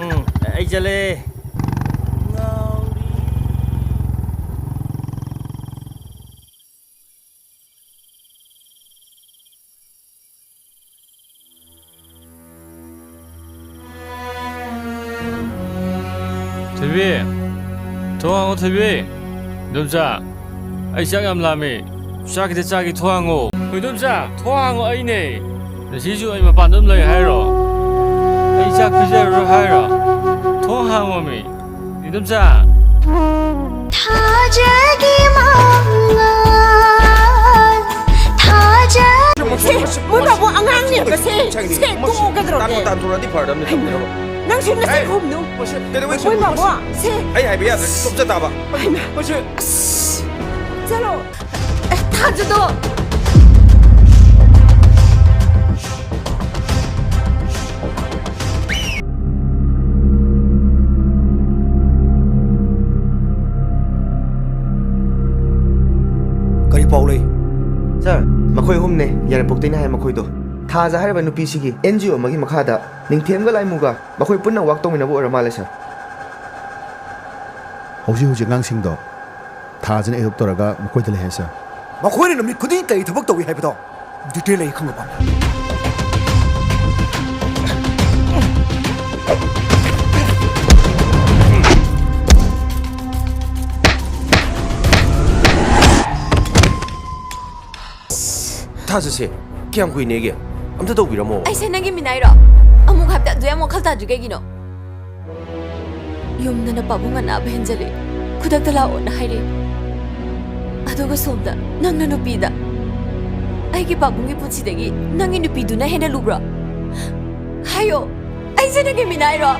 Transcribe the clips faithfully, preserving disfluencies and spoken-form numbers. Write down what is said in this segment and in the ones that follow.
ꯎꯝ, ꯑꯩ ꯆꯠꯂꯦ꯫ ꯊꯣꯏꯕꯤ, ꯊꯣꯡ ꯍꯥꯡꯉꯣ, ꯊꯣꯏꯕꯤ꯫ ꯏꯗꯣꯝꯆꯥ, ꯑꯩ ꯆꯥꯛ ꯌꯥꯝ ꯂꯥꯝꯃꯦ꯫ ꯆꯥꯛ ꯈꯤꯇ ꯆꯥꯒꯦ, ꯊꯣꯡ ꯍꯥꯡꯉꯣ꯫ ꯏꯗꯣꯝꯆꯥ, ꯊꯣꯡ ꯍꯥꯡꯉꯣ, ꯑꯩꯅꯦ꯫ ꯉꯁꯤꯁꯨ ꯑꯩ ꯃꯄꯥꯟꯗ ꯑꯗꯨꯝ ꯂꯩ ꯍꯥꯏꯔꯣ? ꯑꯩ ꯆꯥꯛ ꯄꯤꯖꯔꯔꯣꯏ ꯍꯥꯏꯔꯣ? ꯊꯣꯡ ꯍꯥꯡꯉꯣꯃꯤ, ꯏꯗꯣꯝꯆꯥ꯫ ꯊꯥꯖꯒꯤ ꯃꯉꯥꯜ, ꯊꯥꯖ- ꯃꯣꯏ ꯕꯥꯕꯨ ꯑꯉꯥꯡꯅꯦꯕ ꯁꯦ꯫ ꯁꯦ ꯇꯣꯛꯑꯣ ꯀꯩꯗꯧꯔꯒꯦ? ꯇꯥꯟꯕꯨ ꯇꯥꯟꯊꯣꯔꯛꯑꯗꯤ ꯐꯔꯗꯝꯅꯤ, ꯍꯩꯃꯥ, ꯊꯝꯅꯕ꯫ ꯅꯪꯁꯨ ꯅꯆꯤꯟ ꯈꯨꯝꯅꯨ꯫ ꯃꯣꯏ ꯕꯥꯕꯨ ꯁꯦ꯫ ꯑꯩ ꯍꯥꯏꯕ ꯌꯥꯗ꯭ꯔꯗꯤ ꯆꯨꯞ ꯆꯠ ꯇꯥꯕ꯫ ꯍꯩꯃꯥ꯫ ꯑꯁ꯫ ꯆꯠꯂꯣ꯫ ꯑꯦ, ꯊꯥꯖꯗꯣ꯫ ꯀꯔꯤ ꯄꯥꯎ ꯂꯩ? ꯁꯥꯔ, ꯃꯈꯣꯏ ꯑꯍꯨꯝꯅꯦ ꯌꯥꯏꯔꯤꯄꯣꯛꯇꯩꯅ ꯍꯥꯏ ꯃꯈꯣꯏꯗꯣ꯫ ꯊꯥꯖ ꯍꯥꯏꯔꯤꯕ ꯅꯨꯄꯤꯁꯤꯒꯤ ꯑꯦꯟ ꯖꯤ ꯑꯣ ꯑꯃꯒꯤ ꯃꯈꯥꯗ ꯅꯤꯡꯊꯦꯝꯒ ꯂꯥꯏꯃꯨꯒ ꯃꯈꯣꯏ ꯄꯨꯟꯅ ꯋꯥꯛ ꯇꯧꯃꯤꯟꯅꯕ ꯑꯣꯏꯔ ꯃꯥꯜꯂꯦ, ꯁꯥꯔ꯫ ꯍꯧꯖꯤꯛ ꯍꯧꯖꯤꯛ ꯑꯉꯥꯡꯁꯤꯡꯗꯣ ꯊꯥꯖꯅ ꯑꯦꯗꯣꯞ ꯇꯧꯔꯒ ꯃꯈꯣꯏꯗ ꯂꯩꯍꯟꯁꯦ꯫ ꯃꯈꯣꯏꯅ ꯅꯨꯃꯤꯠ ꯈꯨꯗꯤꯡꯒꯤ ꯀꯔꯤ ꯊꯕꯛ ꯇꯧꯏ ꯍꯥꯏꯕꯗꯣ ꯗꯤꯇꯦꯜ ꯑꯩ ꯈꯪꯕ ꯄꯥꯝꯃꯤ꯫ ꯊꯥꯖꯁꯦ, ꯀꯌꯥꯝ ꯀꯨꯏꯅꯦꯒꯦ? ꯑꯝꯇ ꯇꯧꯕꯤꯔꯝꯃꯣ꯫ ꯑꯩꯁꯦ ꯅꯪꯒꯤ ꯃꯤꯅꯥꯏꯔꯣ? ꯑꯃꯨꯛ ꯍꯥꯏꯕꯗ ꯑꯗꯨ ꯌꯥꯝ ꯋꯥꯈꯜ ꯇꯥꯗ꯭ꯔꯤ ꯀꯩꯒꯤꯅꯣ? ꯌꯨꯝꯗꯅ ꯄꯥꯕꯨꯡ ꯑꯅꯥꯕ ꯍꯦꯟꯖꯜꯂꯦ, ꯈꯨꯗꯛꯇ ꯂꯥꯛꯑꯣꯅ ꯍꯥꯏꯔꯦ꯫ ꯑꯗꯨꯒ ꯁꯣꯝꯗ ꯅꯪꯅ ꯅꯨꯄꯤꯗ, "ꯑꯩꯒꯤ ꯄꯥꯕꯨꯡꯒꯤ ꯄꯨꯟꯁꯤꯗꯒꯤ ꯅꯪꯒꯤ ꯅꯨꯄꯤꯗꯨꯅ ꯍꯦꯟꯅ ꯂꯨꯕ꯭ꯔꯣ?" ꯍꯥꯏꯌꯣ, ꯑꯩꯁꯦ ꯅꯪꯒꯤ ꯃꯤꯅꯥꯏꯔꯣ?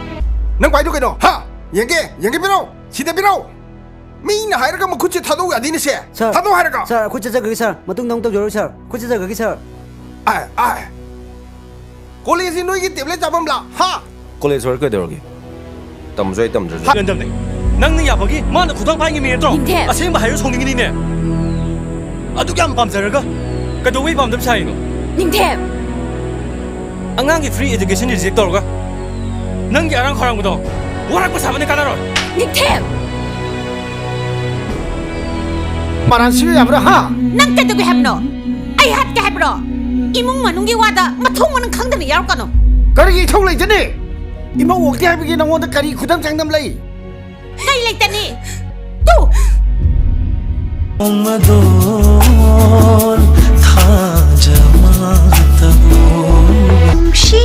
ꯅꯪ ꯄꯥꯏꯗꯨ ꯀꯩꯅꯣ? ꯍꯥ? ꯌꯦꯡꯒꯦ, ꯌꯦꯡꯒꯦ ꯄꯤꯔꯣ, ꯁꯤꯗ ꯄꯤꯔꯣ꯫ ꯃꯤꯅ ꯍꯥꯏꯔꯒ ꯃꯈꯨꯠꯁꯦ ꯊꯥꯗꯣꯛꯎ ꯌꯥꯗꯦꯅꯦ ꯁꯦ꯫ ꯁꯥꯔ, ꯊꯥꯗꯣꯛ ꯍꯥꯏꯔꯒ꯫ ꯁꯥꯔ, ꯑꯩꯈꯣꯏ ꯆꯠꯆꯈ꯭ꯔꯒꯦ ꯁꯥꯔ, ꯃꯇꯨꯡꯗ ꯑꯃꯨꯛ ꯇꯧꯖꯔꯣꯏ ꯁꯥꯔ, ꯑꯩꯈꯣꯏ ꯆꯠꯆꯈ꯭ꯔꯒꯦ ꯁꯥꯔ꯫ ꯑꯥꯏ, ꯑꯥꯏ꯫ ꯀꯣꯂꯦꯖꯁꯤ ꯅꯣꯏꯒꯤ ꯇꯦꯕ꯭ꯂꯦꯠ ꯆꯥꯐꯝꯂꯥ? ꯍꯥ? ꯀꯣꯂꯦꯖ ꯑꯣꯏꯔ ꯀꯩꯗꯧꯔꯒꯦ? ꯇꯝꯁꯨ ꯑꯩ ꯇꯝꯗ꯭ꯔꯁꯨ꯫ ꯍꯥ? ꯌꯥꯟꯗꯝꯅꯦ꯫ ꯅꯪꯅ ꯌꯥꯕꯒꯤ ꯃꯥꯅ ꯈꯨꯗꯥꯡ ꯄꯥꯏꯉꯤ ꯃꯤ ꯅꯠꯇ꯭ꯔꯣ? ꯅꯤꯡꯊꯦꯝ! ꯑꯁꯦꯡꯕ ꯍꯥꯏꯔ ꯁꯥꯎꯅꯤꯡꯉꯤꯅꯤꯅꯦ꯫ ꯑꯗꯨꯛ ꯌꯥꯝ ꯄꯥꯝꯖꯔꯒ ꯀꯩꯗꯧꯕꯩ ꯄꯥꯝꯗꯕ ꯁꯥꯏꯅꯣ? ꯅꯤꯡꯊꯦꯝ! ꯑꯉꯥꯡꯒꯤ free education reject ꯇꯧꯔꯒ ꯅꯪꯒꯤ ꯑꯔꯥꯡ ꯈꯧꯔꯥꯡꯕꯗꯣ ꯋꯥꯔꯛꯄ ꯁꯥꯕꯅ ꯀꯥꯟꯅꯔꯣꯏ꯫ ꯅꯤꯡꯊꯦꯝ! ꯃꯔꯥꯟ ꯁꯤꯕ ꯌꯥꯕ꯭ꯔꯥ, ꯍꯥ? ꯅꯪ ꯀꯩꯗꯧꯒꯦ ꯍꯥꯏꯕꯅꯣ? ꯑꯩ ꯍꯥꯠꯀꯦ ꯍꯥꯏꯕ꯭ꯔꯣ? ꯏꯃꯨꯡ ꯃꯅꯨꯡꯒꯤ ꯋꯥꯗ ꯃꯊꯣꯡ ꯃꯔꯝ ꯈꯪꯗꯅ ꯌꯥꯎꯔꯛꯀꯅꯨ꯫ ꯀꯔꯤꯒꯤ ꯏꯊꯧ ꯂꯩꯇꯅꯤ? ꯏꯃꯧ ꯑꯣꯛꯇꯦ ꯍꯥꯏꯕꯒꯤ ꯅꯉꯣꯟꯗ ꯀꯔꯤ ꯈꯨꯗꯝ ꯆꯥꯡꯗꯝ ꯂꯩ? ꯀꯩ ꯂꯩꯇꯅꯤ? ꯇꯨ! ꯃꯗꯣꯜ ꯊꯥꯖ ꯃꯥꯇꯕꯨ ꯅꯨꯡꯁꯤ